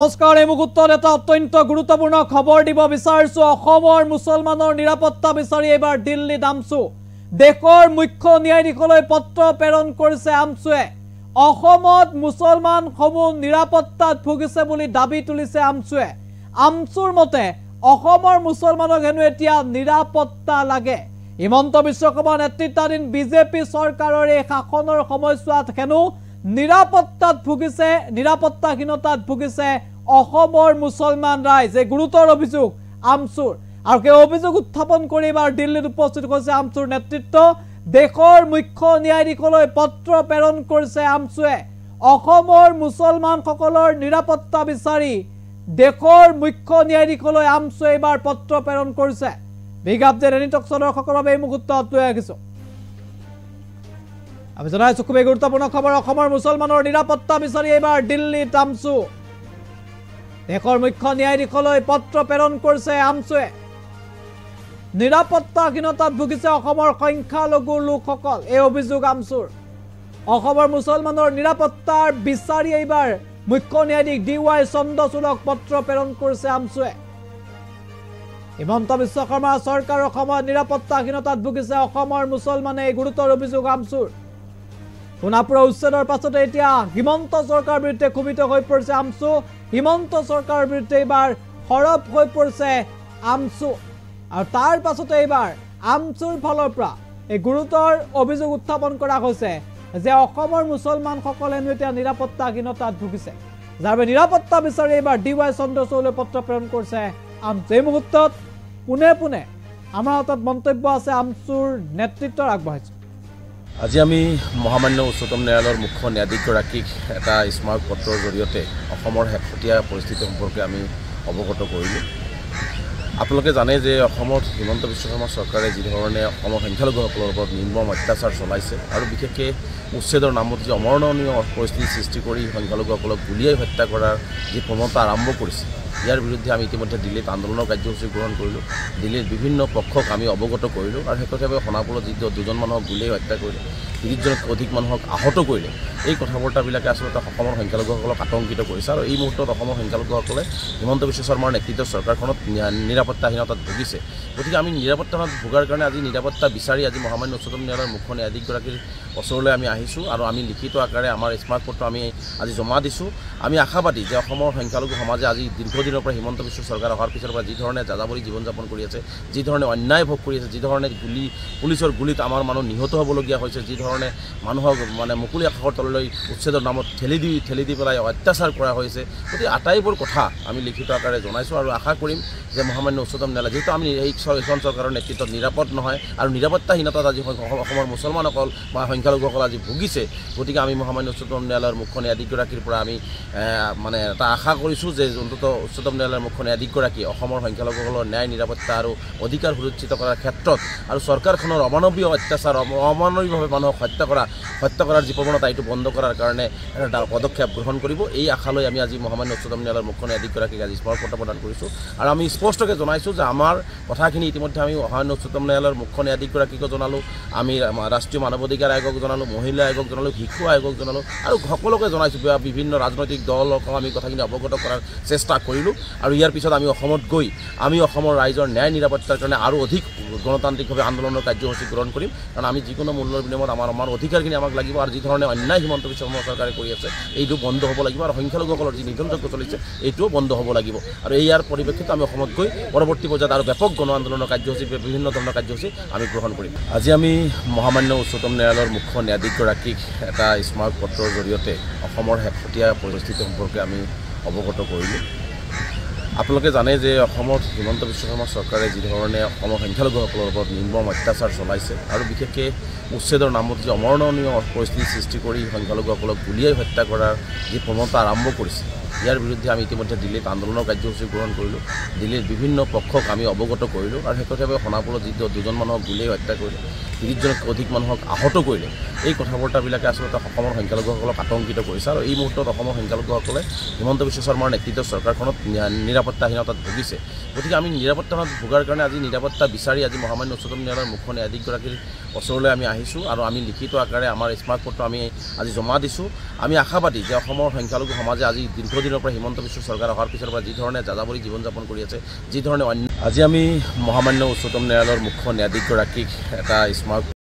নমস্কাৰ, এই মুহূৰ্তত এটা অত্যন্ত গুৰুত্বপূৰ্ণ খবৰ দিব বিচাৰিছো। অসমৰ মুছলমানৰ নিৰাপত্তা বিচাৰি এইবাৰ দিল্লীত আমছু। দেশৰ মুখ্য ন্যায়াধীশলৈ পত্ৰ প্ৰেৰণ কৰিছে আমছুৱে। অসমত মুছলমানসমূহ নিৰাপত্তাত ভুগিছে বুলি দাবী তুলিছে আমছুৱে। আমছুৰ মতে অসমৰ মুছলমানক হেনো এতিয়া নিৰাপত্তা লাগে। হিমন্ত বিশ্ব শৰ্মা নেতৃত্বাধীন বিজেপি চৰকাৰৰ এই শাসনৰ সময়ছোৱাত হেনো নিৰাপত্তাত ভুগিছে, নিৰাপত্তাহীনতাত ভুগিছে অসমৰ মুছলমান ৰাইজ। এই গুৰুতৰ অভিযোগ আমছুৰ। আৰু সেই অভিযোগ উত্থাপন কৰি এইবাৰ দিল্লীত উপস্থিত হৈছে আমছুৰ নেতৃত্ব। দেশৰ মুখ্য ন্যায়াধীশলৈ পত্ৰ প্ৰেৰণ কৰিছে আমছুৱে। অসমৰ মুছলমানসকলৰ নিৰাপত্তা বিচাৰি দেশৰ মুখ্য ন্যায়াধীশলৈ আমছুৱে এইবাৰ পত্ৰ প্ৰেৰণ কৰিছে। বিগ আপডেট এনি টক্স দৰ্শকৰ বাবে এই মুহূৰ্তত লৈ আহিছো। আমি জনাইছো খুবেই গুৰুত্বপূৰ্ণ খবৰ। অসমৰ মুছলমানৰ নিৰাপত্তা বিচাৰি এইবাৰ দিল্লীত আমছু। দেশৰ মুখ্য ন্যায়াধীশলৈ পত্ৰ প্ৰেৰণ কৰিছে আমছুৱে। নিৰাপত্তাহীনতাত ভুগিছে অসমৰ সংখ্যালঘু লোকসকল, এই অভিযোগ আমছুৰ। অসমৰ মুছলমানৰ নিৰাপত্তাৰ বিচাৰি এইবাৰ মুখ্য ন্যায়াধীশ ডি ৱাই চন্দ্ৰচূড়ক পত্ৰ প্ৰেৰণ কৰিছে আমছুৱে। হিমন্ত বিশ্ব শৰ্মা চৰকাৰৰ সময়ত নিৰাপত্তাহীনতাত ভুগিছে অসমৰ মুছলমানে, এই গুৰুতৰ অভিযোগ আমছুৰ। সোণাপুৰৰ উচ্ছেদৰ পাছতে এতিয়া হিমন্ত চৰকাৰৰ বিৰুদ্ধে ক্ষোভিত হৈ পৰিছে আমছু। হিমন্ত চৰকাৰৰ বিৰুদ্ধে এইবাৰ সৰব হৈ পৰিছে আমছু। আৰু তাৰ পাছতে এইবাৰ আমছুৰ ফালৰ পৰা এই গুৰুতৰ অভিযোগ উত্থাপন কৰা হৈছে যে অসমৰ মুছলমানসকলে হেনো এতিয়া নিৰাপত্তাহীনতাত ভুগিছে, যাৰ বাবে নিৰাপত্তা বিচাৰি এইবাৰ ডি ৱাই চন্দ্ৰচূড়লৈ পত্ৰ প্ৰেৰণ কৰিছে আমছু। এই মুহূৰ্তত পোনে পোনে আমাৰ হাতত মন্তব্য আছে আমছুৰ নেতৃত্বৰ, আগবঢ়াইছো। আজি আমি মহামান্য উচ্চতম ন্যায়ালয়ৰ মুখ্য ন্যায়াধীশগৰাকীক এটা স্মাৰক পত্ৰৰ জৰিয়তে অসমৰ শেহতীয়া পৰিস্থিতি সম্পৰ্কে আমি অৱগত কৰিলোঁ। আপোনালোকে জানে যে অসমত হিমন্ত বিশ্ব শৰ্মা চৰকাৰে যিধৰণে অসমৰ সংখ্যালঘুসকলৰ ওপৰত নিৰ্মম অত্যাচাৰ চলাইছে আৰু বিশেষকৈ উচ্ছেদৰ নামত যি অমৰণীয় পৰিস্থিতিৰ সৃষ্টি কৰি সংখ্যালঘুসকলক গুলীয়াই হত্যা কৰাৰ যি প্ৰৱণতা আৰম্ভ কৰিছে, ইয়াৰ বিৰুদ্ধে আমি ইতিমধ্যে দিল্লীত আন্দোলনৰ কাৰ্যসূচী গ্ৰহণ কৰিলোঁ। দিল্লীৰ বিভিন্ন পক্ষক আমি অৱগত কৰিলোঁ আৰু শেহতীয়াভাৱে সোণাপুৰত যিটো দুজন মানুহক গুলীয়াই হত্যা কৰিলে, 30জনতকৈ অধিক মানুহক আহত কৰিলে, এই কথা বতৰাবিলাকে আচলতে অসমৰ সংখ্যালঘুসকলক আতংকিত কৰিছে। আৰু এই মুহূৰ্তত অসমৰ সংখ্যালঘুসকলে হিমন্ত বিশ্ব শৰ্মাৰ নেতৃত্বৰ চৰকাৰখনত নিৰাপত্তাহীনতাত ভুগিছে। গতিকে আমি নিৰাপত্তাহীনতাত ভোগাৰ কাৰণে আজি নিৰাপত্তা বিচাৰি আজি মহামান্য উচ্চতম ন্যায়ালয়ৰ মুখ্য ন্যায়াধীশগৰাকীৰ ওচৰলৈ আমি আহিছোঁ আৰু আমি লিখিত আকাৰে আমাৰ স্মাৰকপত্ৰ আমি আজি জমা দিছোঁ। আমি আশাবাদী যে অসমৰ সংখ্যালঘু সমাজে আজি দীৰ্ঘদিনৰ পৰা হিমন্ত বিশ্ব চৰকাৰ অহাৰ পিছৰ পৰা যিধৰণে যাযাবৰী জীৱন যাপন কৰি আছে, যিধৰণে অন্যায় ভোগ কৰি আছে, যিধৰণে গুলী পুলিচৰ গুলীত আমাৰ মানুহ নিহত হ'বলগীয়া হৈছে, যিধৰণে মানুহক মানে মুকলি আকাশৰ তললৈ উচ্ছেদৰ নামত ঠেলি দি পেলাই অত্যাচাৰ কৰা হৈছে, গতিকে আটাইবোৰ কথা আমি লিখিত আকাৰে জনাইছোঁ। আৰু আশা কৰিম যে মহামান্য উচ্চতম ন্যায়ালয়, যিহেতু আমি এইখন চৰকাৰৰ নেতৃত্বত নিৰাপদ নহয় আৰু নিৰাপত্তাহীনতাত আজি অসমৰ মুছলমানসকল বা সংখ্যালঘুসকল আজি ভুগিছে, গতিকে আমি মহামান্য উচ্চতম ন্যায়ালয়ৰ মুখ্য ন্যায়াধীশগৰাকীৰ পৰা আমি মানে এটা আশা কৰিছোঁ যে অন্ততঃ উচ্চতম ন্যায়ালয়ৰ মুখ্য ন্যায়াধীশগৰাকী অসমৰ সংখ্যালঘুসকলৰ ন্যায় নিৰাপত্তা আৰু অধিকাৰ সুৰক্ষিত কৰাৰ ক্ষেত্ৰত আৰু চৰকাৰখনৰ অমানৱীয় অত্যাচাৰ, অমানৱীয়ভাৱে মানুহক হত্যা কৰাৰ যি প্ৰৱণতা, এইটো বন্ধ কৰাৰ কাৰণে এটা পদক্ষেপ গ্ৰহণ কৰিব। এই আশালৈ আমি আজি মহামান্য উচ্চতম ন্যায়ালয়ৰ মুখ্য ন্যায়াধীশগৰাকীক আজি স্মাৰকপত্ৰ প্ৰদান কৰিছোঁ। আৰু আমি স্পষ্টকৈ জনাইছোঁ যে আমাৰ কথাখিনি ইতিমধ্যে আমি মহামান্য উচ্চতম ন্যায়ালয়ৰ মুখ্য ন্যায়াধীশগৰাকীকো জনালোঁ, আমি ৰাষ্ট্ৰীয় মানৱ অধিকাৰ আয়োগক জনালোঁ, মহিলা আয়োগক জনালোঁ, শিশু আয়োগক জনালোঁ আৰু সকলোকে জনাইছোঁ। বিভিন্ন ৰাজনৈতিক দলক আমি কথাখিনি অৱগত কৰাৰ চেষ্টা কৰিলোঁ। আৰু ইয়াৰ পিছত আমি অসমত গৈ আমি অসমৰ ৰাইজৰ ন্যায় নিৰাপত্তাৰ কাৰণে আৰু অধিক গণতান্ত্ৰিকভাৱে আন্দোলনৰ কাৰ্যসূচী গ্ৰহণ কৰিম। কাৰণ আমি যিকোনো মূল্যৰ বিনিময়ত আমাৰ অধিকাৰখিনি আমাক লাগিব আৰু যিধৰণে অন্যায় হিমন্ত বিশ্ব শৰ্মা চৰকাৰে কৰি আছে এইটো বন্ধ হ'ব লাগিব আৰু সংখ্যালঘুসকলৰ যি নিধনযজ্ঞ চলিছে এইটোও বন্ধ হ'ব লাগিব। আৰু ইয়াৰ পৰিপ্ৰেক্ষিতত আমি অসমত গৈ পৰৱৰ্তী পৰ্যায়ত আৰু ব্যাপক গণ আন্দোলনৰ কাৰ্যসূচী, বিভিন্ন ধৰণৰ কাৰ্যসূচী আমি গ্ৰহণ কৰিম। আজি আমি মহামান্য উচ্চতম ন্যায়ালয়ৰ মুখ্য ন্যায়াধীশগৰাকীক এটা স্মাৰক পত্ৰৰ জৰিয়তে অসমৰ শেহতীয়া পৰিস্থিতি সম্পৰ্কে আমি অৱগত কৰিলোঁ। আপোনালোকে জানে যে অসমত হিমন্ত বিশ্ব শৰ্মা চৰকাৰে যিধৰণে অসমৰ সংখ্যালঘুসকলৰ ওপৰত নিৰ্মম অত্যাচাৰ চলাইছে আৰু বিশেষকৈ উচ্ছেদৰ নামত যি অমৰণীয় পৰিস্থিতিৰ সৃষ্টি কৰি সংখ্যালঘুসকলক গুলীয়াই হত্যা কৰাৰ যি প্ৰৱণতা আৰম্ভ কৰিছে, ইয়াৰ বিৰুদ্ধে আমি ইতিমধ্যে দিল্লীত আন্দোলনৰ কাৰ্যসূচী গ্ৰহণ কৰিলোঁ। দিল্লীৰ বিভিন্ন পক্ষক আমি অৱগত কৰিলোঁ আৰু শেহতীয়াভাৱে সোণাপুৰত যিটো দুজন মানুহক গুলীয়াই হত্যা কৰিলে, 30জনতকৈ অধিক মানুহক আহত কৰিলে, এই কথা বতৰাবিলাকে আচলতে অসমৰ সংখ্যালঘুসকলক আতংকিত কৰিছে। আৰু এই মুহূৰ্তত অসমৰ সংখ্যালঘুসকলে হিমন্ত বিশ্ব শৰ্মাৰ নেতৃত্বৰ চৰকাৰখনত নিৰাপত্তাহীনতাত ভুগিছে। গতিকে আমি নিৰাপত্তাহীনতাত ভোগাৰ কাৰণে আজি নিৰাপত্তা বিচাৰি আজি মহামান্য উচ্চতম ন্যায়ালয়ৰ মুখ্য ন্যায়াধীশগৰাকীৰ ওচৰলৈ আমি আহিছোঁ আৰু আমি লিখিত আকাৰে আমাৰ স্মাৰকপত্ৰ আমি আজি জমা দিছোঁ। আমি আশাবাদী যে অসমৰ সংখ্যালঘু সমাজে আজি দীৰ্ঘদিনৰ দিনৰ পৰা হিমন্ত বিশ্ব চৰকাৰ অহাৰ পিছৰ পৰা যি ধৰণে যাযাবৰী জীৱন যাপন কৰি আছে, যি ধৰণে অন্য আজি আমি মহামান্য উচ্চতম ন্যায়ালয়ৰ মুখ্য ন্যায়াধীশগৰাকীক এটা স্মাৰক